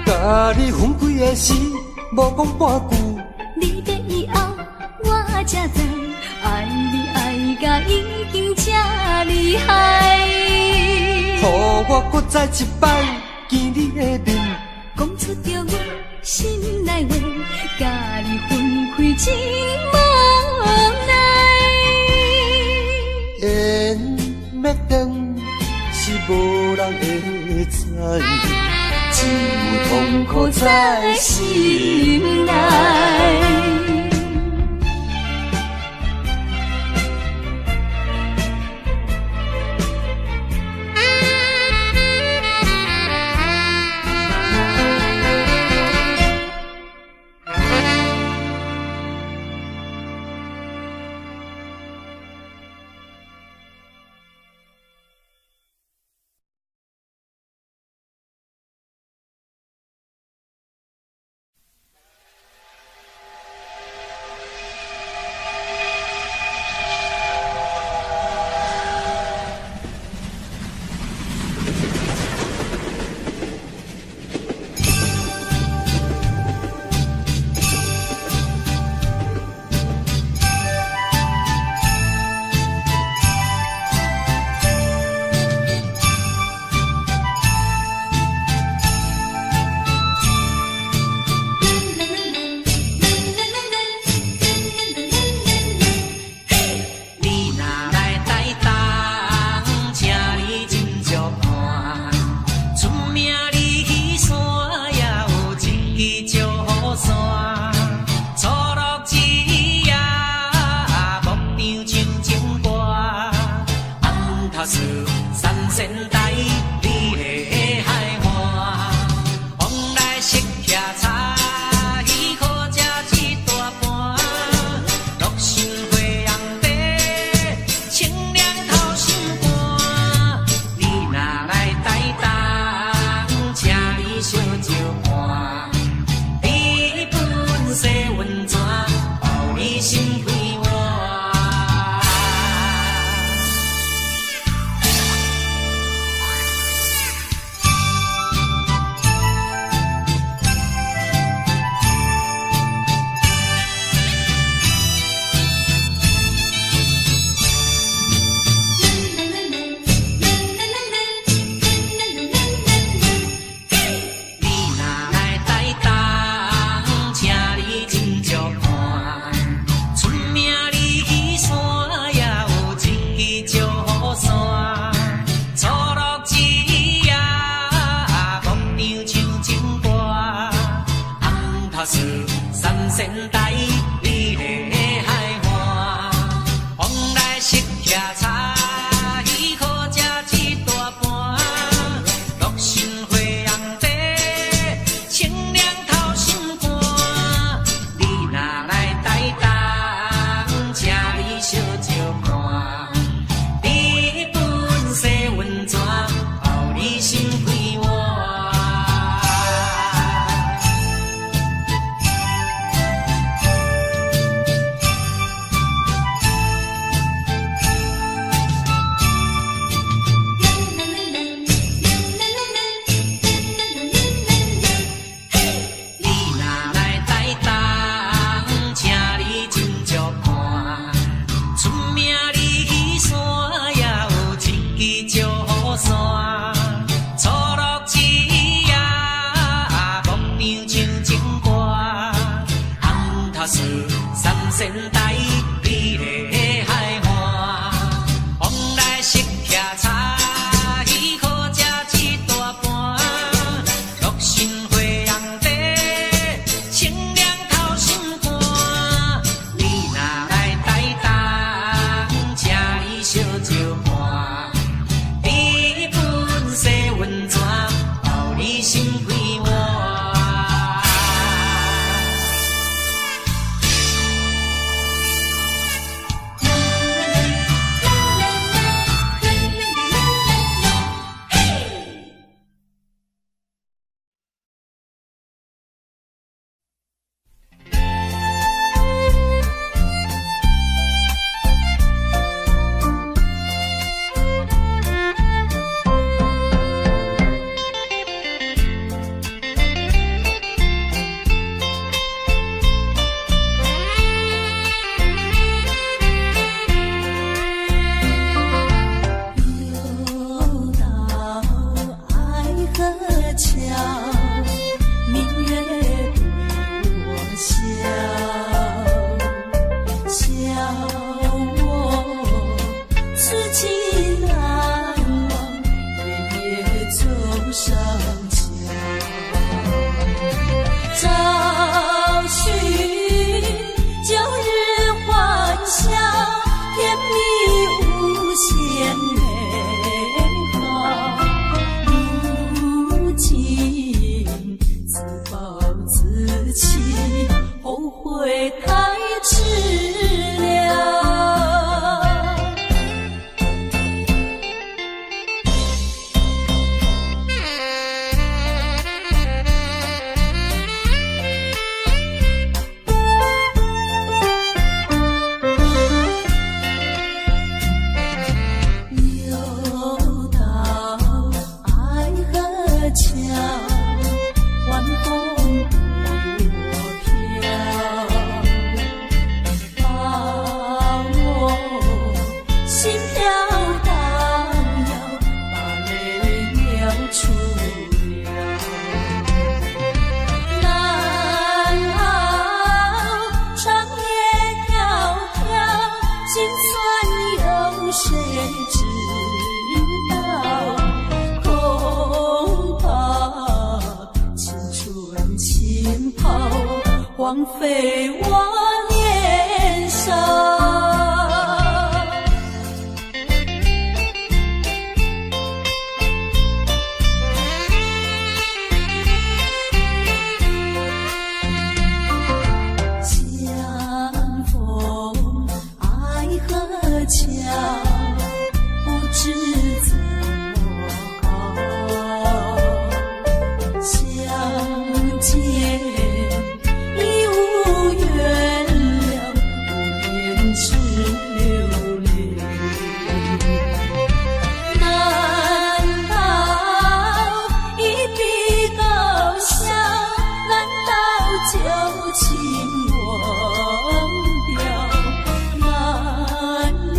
共你分開的時，無講半句。離別以後，我才知，愛你愛甲已經這厲害。予我閣再一擺見你的面，講出著阮心內話，共你分開真無奈。緣欲斷是無人會知，只有痛苦在心內。山，错落一夜，牧场唱情歌，红头树，三仙台，美丽的海岸，往来食徛菜，好食一大盘，乐心花红茶，清凉透心肝。你若來台東，請你小招伴，甜阮洗溫泉，包你心快活。又到愛河橋，明月對我笑，笑我痴情難忘，夜夜走上橋。找尋舊日歡笑，甜蜜無限美好。如今自暴自棄，後悔太遲了。又到愛河橋，晚風對我飄，把我心飄蕩搖，把淚流出了。難熬長夜迢迢，心酸有誰知道？恐怕青春浸泡，荒廢我年少。相逢愛河橋，不知怎麼熬。相見已無緣了，無言只流淚。難道一筆勾銷？難道舊情忘掉？難了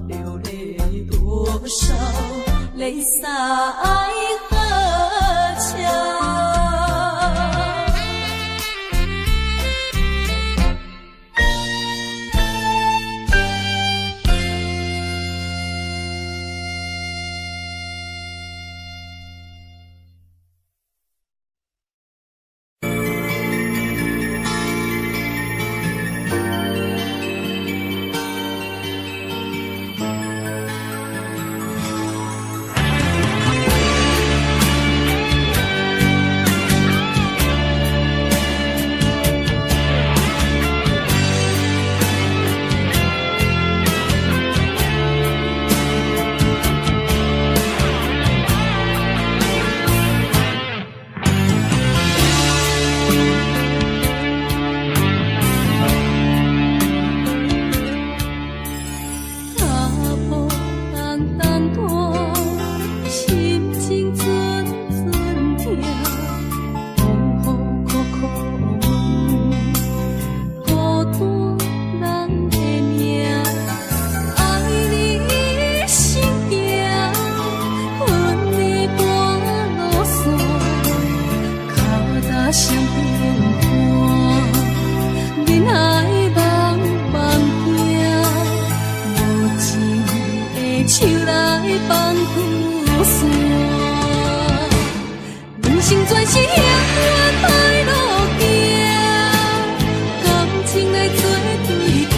流淚多少，淚灑愛河橋。來放孤山。人生全是幸運歹路行，感情來做對伴，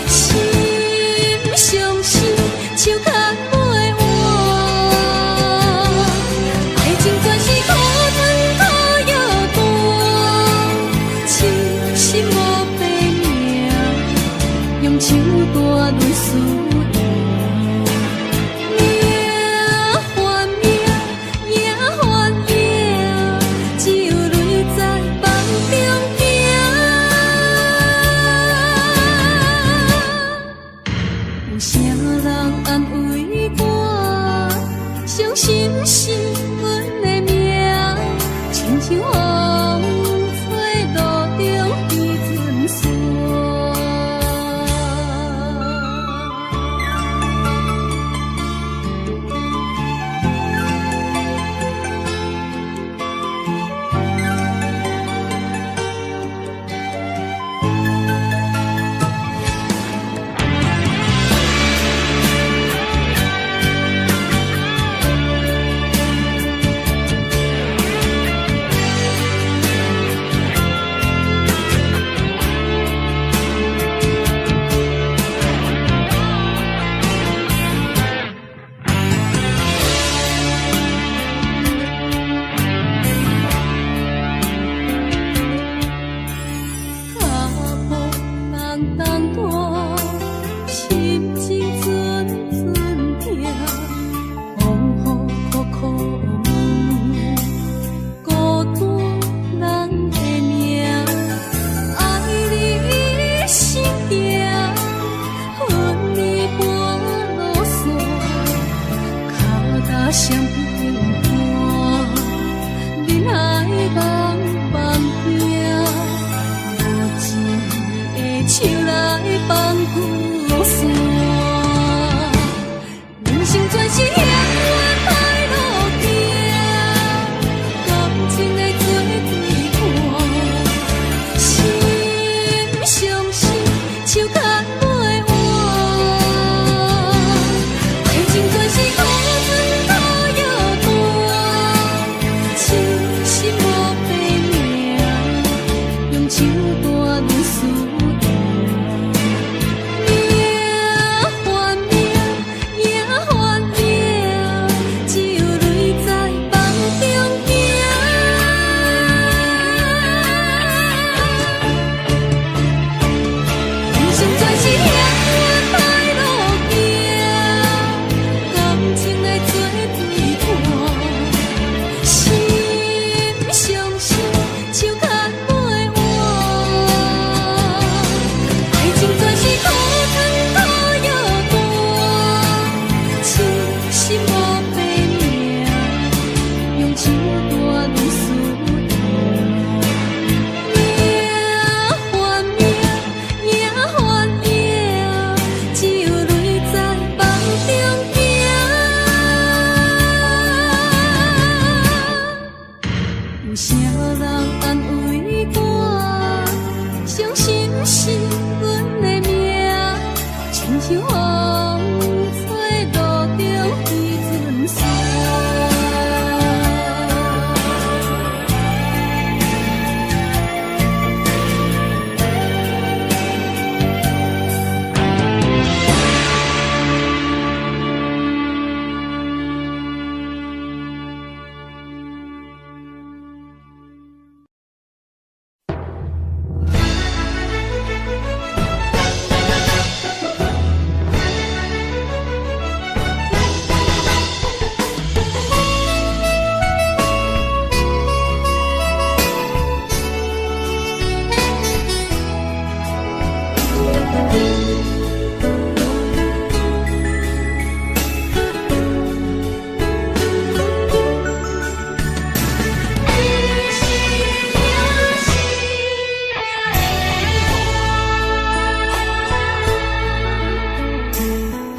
心相心，手牽袂完。愛情全是苦湯苦藥單，痴心無白命，用手段論輸贏。命還命，贏還贏，只有淚在夢中行。有啥人安慰我？傷心是阮的命，親像風吹路中彼陣沙。脚步重重大，心情阵阵痛，风雨苦苦问，孤單人的命，愛你一生行，恨你半路散，跤踏雙平伴，忍愛茫茫行。無一个手來放孤山，人生全是幸運歹路行，感情來做對伴，心相心，手牽袂完。愛情全是苦湯苦藥單，痴心無白命，用手段論輸贏。命還命，贏還贏，只有淚在夢中行。人生全是幸運歹路行，感情來做對伴，心相心，手牽袂完。愛情全是苦湯苦藥單，痴心無白命，用手段論輸贏。命還命，贏還贏，只有淚在夢中行。有啥人安慰我？傷心是阮的命，親像風吹路中彼陣沙。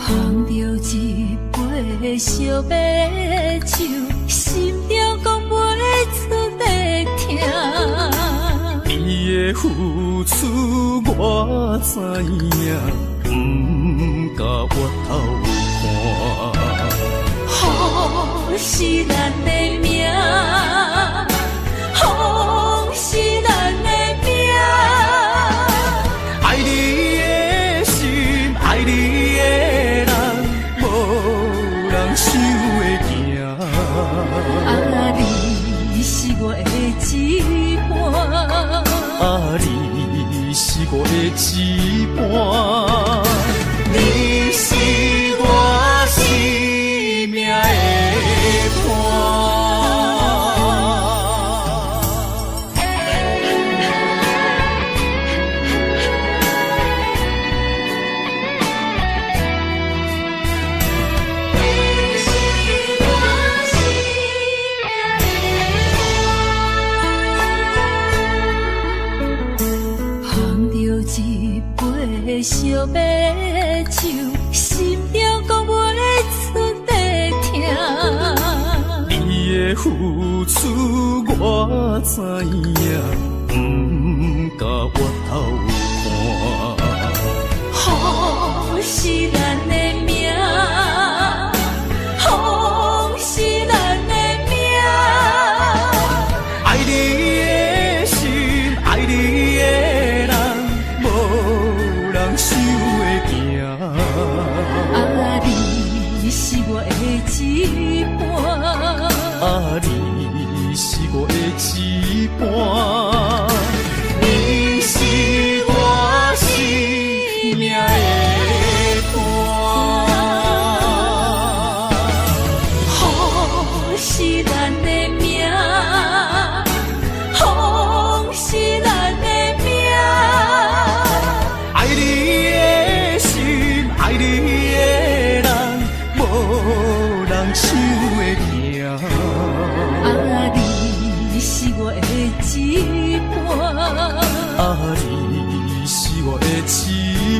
捧著一杯燒白酒，心中講袂出的疼。你的付出我知影，毋敢回頭看。是咱的命，风是咱的命。爱你的心，爱你的人，無人想會行。啊，你是我的一半，啊，你是我的一半，你是我生命的伴。你是我生命的捧著一杯烧白酒，心中講袂出的疼。你的付出我知影，不敢回頭看。雨是咱的命，風是咱的命。愛你的心，愛你的人，無人想會行。啊，你是我的一半，啊，你是我的一半，你是我生命的伴。雨是咱的命，風是咱的命。愛你的心，愛你的人，無人想會行。啊，你是我的一半，啊，你是我的一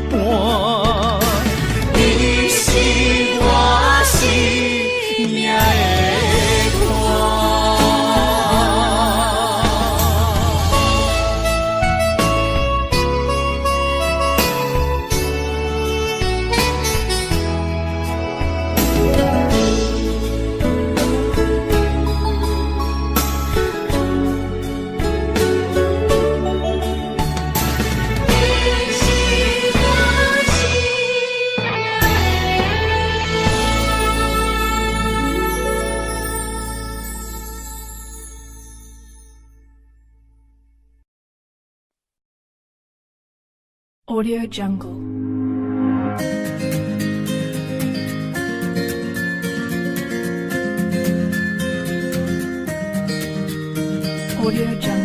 半，你是我生命的伴。你是我生命的。 Audio Jungle. Audio Jungle.